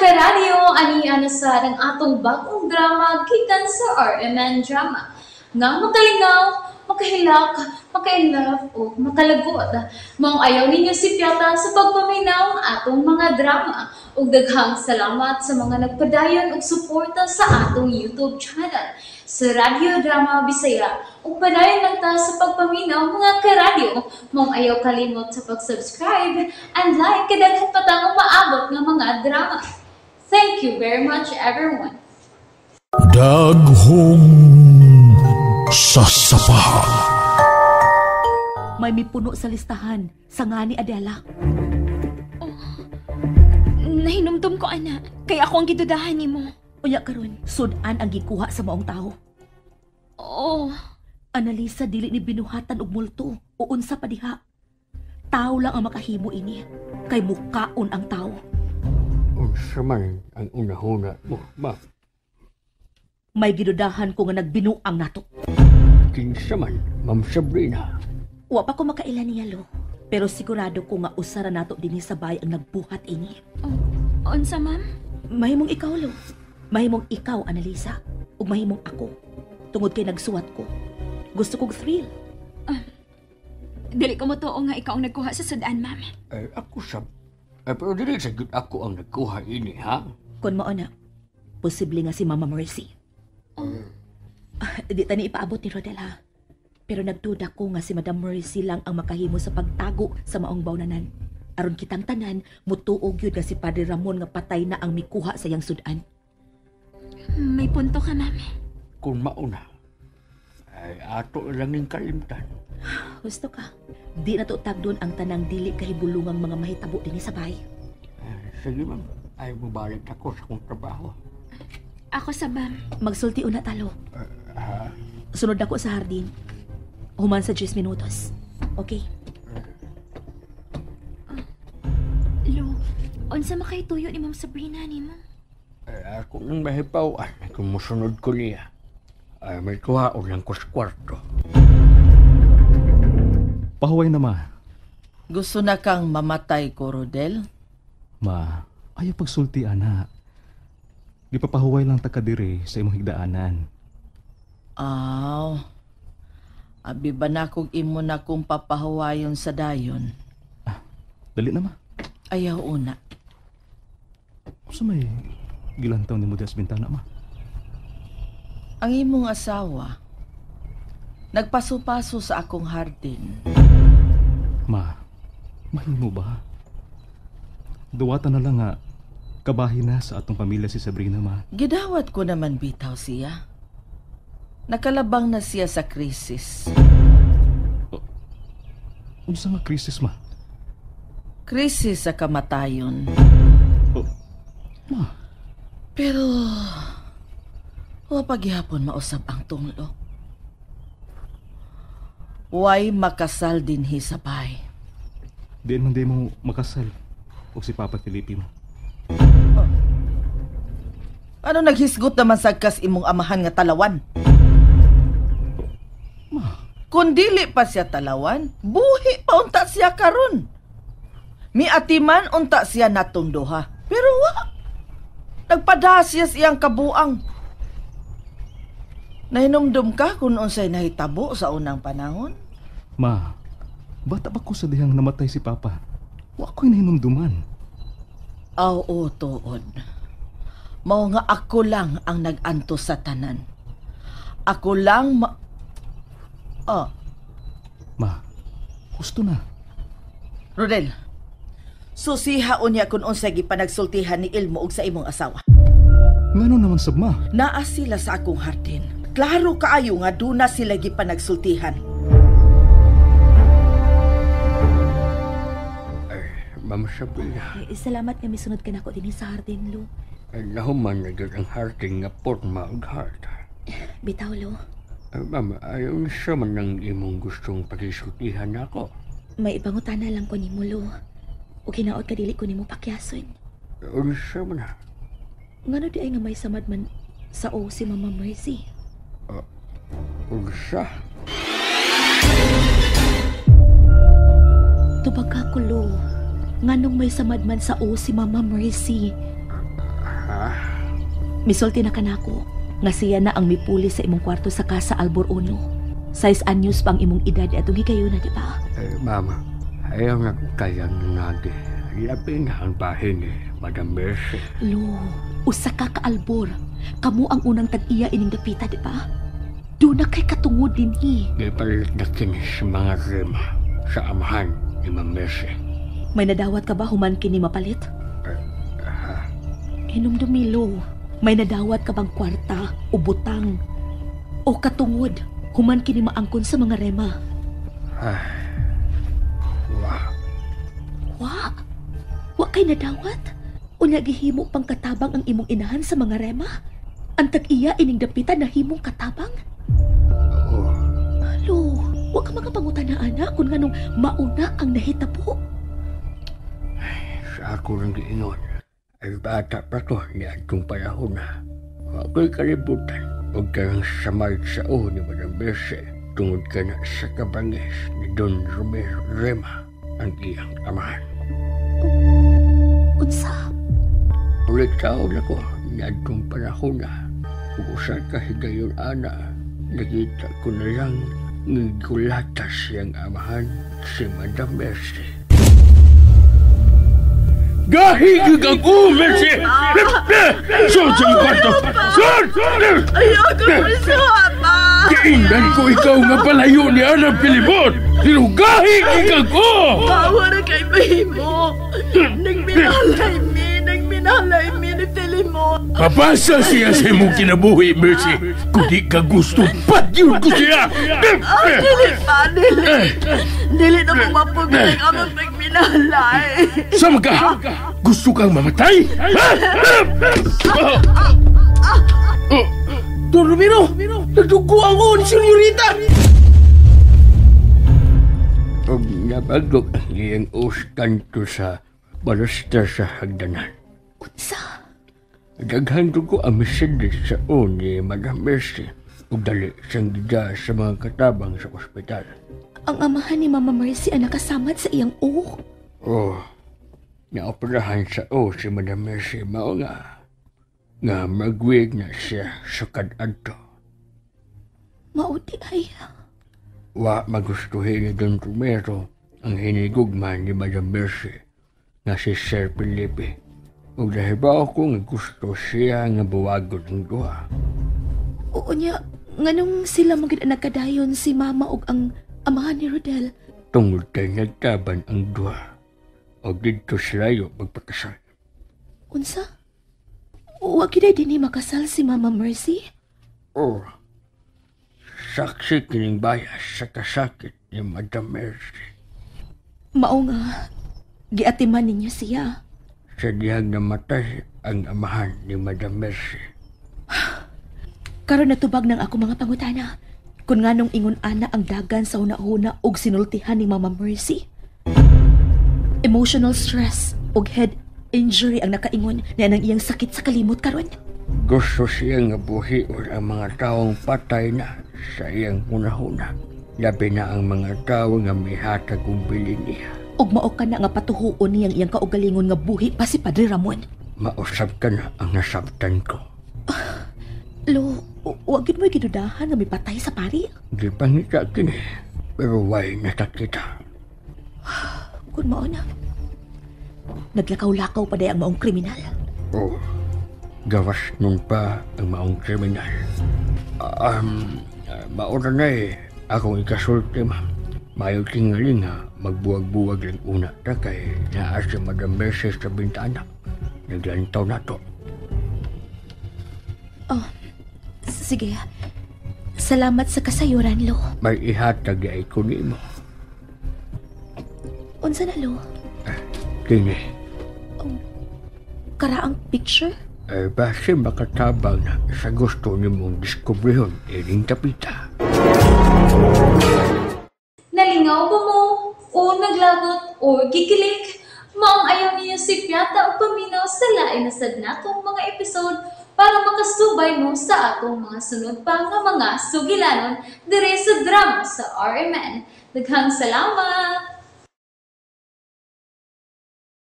Karadyo, ani na sad ang atong bagong drama gikan sa RMN Drama nga makalingaw, makahilak, maka-inlove o makalagot. Maong ayaw ninyo sipyata sa pagpaminaw atong mga drama. Ug daghang salamat sa mga nagpadayon og suporta sa atong YouTube channel sa Radyo Drama Bisaya. Ug padayon lang ta sa pagpaminaw, mga karadyo. Maong ayaw kalimot sa pag-subscribe and like kay daghan pa tang umaabot nga mga drama. Thank you very much, everyone. Daghong sasapa. May mipuno sa listahan sa nga ni Adela. Nahinumdum ko, ana. Kay ako ang gidudahan nimo. Unya karon, sudan ang gikuha sa maong tao. Oo. Analisa, dili ni binuhatan og multo o unsa pa diha. Tao lang ang makahimo ini. Kay mukaon ang tao. Unsa man ang unahuna mo, ma? May gidudahan ko nga nagbinuang nato. Kinsa man, Ma'am Sabrina? Wa pa ko makaila niya, Lo. Pero sigurado ko nga usa ra nato dinhi sa bahay ang nagbuhat ini. Unsa, ma'am? Mahimong ikaw, Lo. Mahimong ikaw, Analisa. Ug mahimong ako. Tungod kay nagsuwat ko. Gusto kog thrill. Dili ko motoo nga ikaw ang nagkuha sa sudan, ma'am. Eh, ako sab. Eh, pero dili sa gyud ako ang nagkuha ini, ha? Kon mao na, posible nga si Mama Mercy. Ah, di ta ni ipaabot ni Rodel, ha. Pero nagduda ko nga si Madam Mercy lang ang makahimo sa pagtago sa maong bawnanan. Aron kitang tanan, mutuo gyud nga si Padre Ramon nga patay na ang mikuha sa iyang sudan. May punto ka, ma'am. Kung mauna, ay ato lang ning kalimtan. Gusto ka. Di na to tagdon ang tanang dili kahibulungang mga mahitabo dinhi sa bahay. Eh, sige, ma'am. Ay, mubalik ako sa akong trabaho. Ako sa ma'am. Magsulti una ta, Lo. Ha? Sunod ako sa hardin. Human sa 10 minutos. Okay? Lo, unsa makaytuyo ni Ma'am Sabrina nimo? Eh, ako nang mahibaw-an kung musunod ko niya. Ay, may kuhaon lang ko sa kwarto. Pahuway na, ma. Gusto na kang mamatay ko, Rodel? Ma, ayaw pagsulti, ana. Gipapahuway lang ta ka diri sa imong higdaanan. Aw. Abi ba na kung imo na kong papahuwayon sa dayon? Dali na, ma. Ayaw una. Unsa may gilantaw nimo diha sa bintana, ma? Ang imong asawa, nagpaso-paso sa akong hardin. Ma, mahimo ba? Duwata na lang nga kabahin na sa atong pamilya si Sabrina, ma. Gidawat ko naman bitaw siya. Nakalabang na siya sa krisis. Unsa nga krisis, ma? Krisis sa kamatayon. Oh, ma. Pero wa paghihapon mausab ang tunglo. Way makasal dinhi sa bahay. Diin man di mo makasal og si Papa Felipe, ma. Oh. Ano naghisgot naman sagkas imong amahan nga talawan? Ma. Kung dili pa siya talawan, buhi pa unta siya karon. Miatiman unta siya natong duha. Pero wa. Nagpada siya sa iyang kabuang. Nahinumdum ka kung unsay nahitabo sa unang panahon? Ma, bata pa ko sa dihang namatay si Papa. Wa ko'y nahinumduman. Aw, oo, tuod. Mao nga ako lang ang nag-antos sa tanan. Ako lang ma... Ah. Ma, husto na. Rodel, susiha unya kung unsay gipanagsultihan ni Ilmo og sa imong asawa. Ngano naman sab, ma? Naa sila sa akong hardin. Klaro kaayo nga duna sila gipanagsultihan. Ay, Ma'am Sabrina. Eh, salamat nga misunod ka nako dinhi sa hardin, Lo. Ay, nahuman na gyud ang hardin nga porma og heart. Bitaw, Lo. Ay, ma'am, ayaw siya man ng imong gustong pagisultihan nako. May ipangutana lang ko nimo, Lo. O hinaot ka dili ko nimo pakyason. Unsa man na? Ngano di ay nga may samad man sa o si Mama Mercy? Unsa? Tubag ka ko, Lo. Nganong may samad man sa o si Mama Mercy? Ha? Misulti na kanako nga siya na ang mipuli sa imong kwarto sa Casa Albor 1. 6 anyos pa ang imong edad atong higayuna, di ba? Eh, mama, ayaw na ko kayang nagi. Labi na ang bahin ni Madam Mercy. Lo, usa ka kaalbor. Kamo ang unang tag-iya ining dapita, di ba? Doon na kay katungod dinhi. Gipalit na kini sa mga rema sa amahan ni Ma'am Mercy. May nadawat ka ba human kini mapalit? Hinumdumi, Lo. May nadawat ka bang kwarta o butang o katungod human kini maangkon sa mga rema? Wa. Wa. Wa kay nadawat? Unya gihimo pang katabang ang imong inahan sa mga rema? Ang tag-iya ining dapita nahimong katabang? Oo. Lo, wa ka makapangutana ana kung nganong mauna ang nahitabo. Sa ako lang giingon, ay bata pa ko niadtong panahon na. Wa ko'y kalibutan. Huwag ka lang samad sa uho ni Madam Mercy tungod ka na sa kabangis ni Don Romero Rema ang iyang amahan. Unsa? Ulit taon ako niadtong panahon na. Ug usa ka higayon ana, nakita ko na lang ngigulata siyang amahan si Madam Mercy. Gahi kang Mercy! Sud sa imong kwarto! Sud! Ayaw ko pa! Giingnan ko ikaw nga palayo ni Ana Pilimon! Pero gahi kang ko! Bawa na kay mahimo! Nagminalay mi! Nagminalay mi ni Filimon! Mabasa siya sa imong kinabuhi, Mercy. Kung di ka gusto, patyon ko siya! Dili pa, dili! Dili na mo mapugay ang among pagminalay! Sama ka! Gusto kang mamatay? Ha? Don Romero! Nagdugo ang uon, senyorita! Ug nabagok ang iyang uskan ko sa baluster sa hagdanan. Unsa? Daghan dugo ang misindig sa uon ni Madam Mercy ug dali siyang gida sa mga katabang sa ospital. Ang amahan ni Mama Mercy ang nakasamad sa iyang uo. Oh, naoperahan sa o si Madam Mercy mao nga nga magwig na siya sa kadadto. Mao di ay. Wa magustuhin ni Don Romero ang hinigugma ni Madam Mercy nga si Sir Felipe. Ug nahibaw ko nga gusto siya nga buwagon ang duha. Oo niya, nganong sila man gid ang nagkadayon si Mama ug ang amahan ni Rodel? Tungod kay nagtaban ang duha. Og didto sila magpakasal. Unsa? Wa gyud dinhi makasal si Mama Mercy? Oh, saksi kining bayas sa kasakit ni Madam Mercy. Mao nga, giatiman ninyo siya. Sa dihang namatay ang amahan ni Madam Mercy. Karon natubag ng ako mga pangutana. Kung nganong ingon ana ang dagan sa huna-huna og sinultihan ni Mama Mercy. Emotional stress og head injury ang nakaingon na ang iyang sakit sa kalimot karon. Gusto siya nga buhion ang mga taong patay na sa iyang hunahuna. Labi na ang mga tao nga mihatag og bilin niya. Ug mao ka na nga patuhuon niyang iyang kaugalingon nga buhi pa si Padre Ramon. Mausab ka na ang nasabtan ko. Lo, wa gyud mo'y gidudahan nga mipatay sa pari. Gipangita kini, pero way nakakita. Kung mao na. Naglakaw-lakaw pa day ang maong kriminal. Oh, gawas nun pa ang maong kriminal. Maura na eh, akong ikasulti, ma'am. Mayo tingali nga, magbuwag-buwag lang una ta kay naa si Madam Mercy sa bintana. Naglantaw na to. Oh, sige. Salamat sa kasayuran, Lo. May ihatag ay ko nimo. Unsa na, Lo? Kini, Karaang picture? eh, base makatabang na sa gusto nimong diskubrihon ining tapita. Nalingaw ba mo? O naglagot o gikilig? Maong ayaw niyo si Piata o paminaw sa lain na sad natong mga episode para makasubay mo sa atong mga sunod pa nga mga sugilanon dire sa drama sa RMN. Daghang salamat!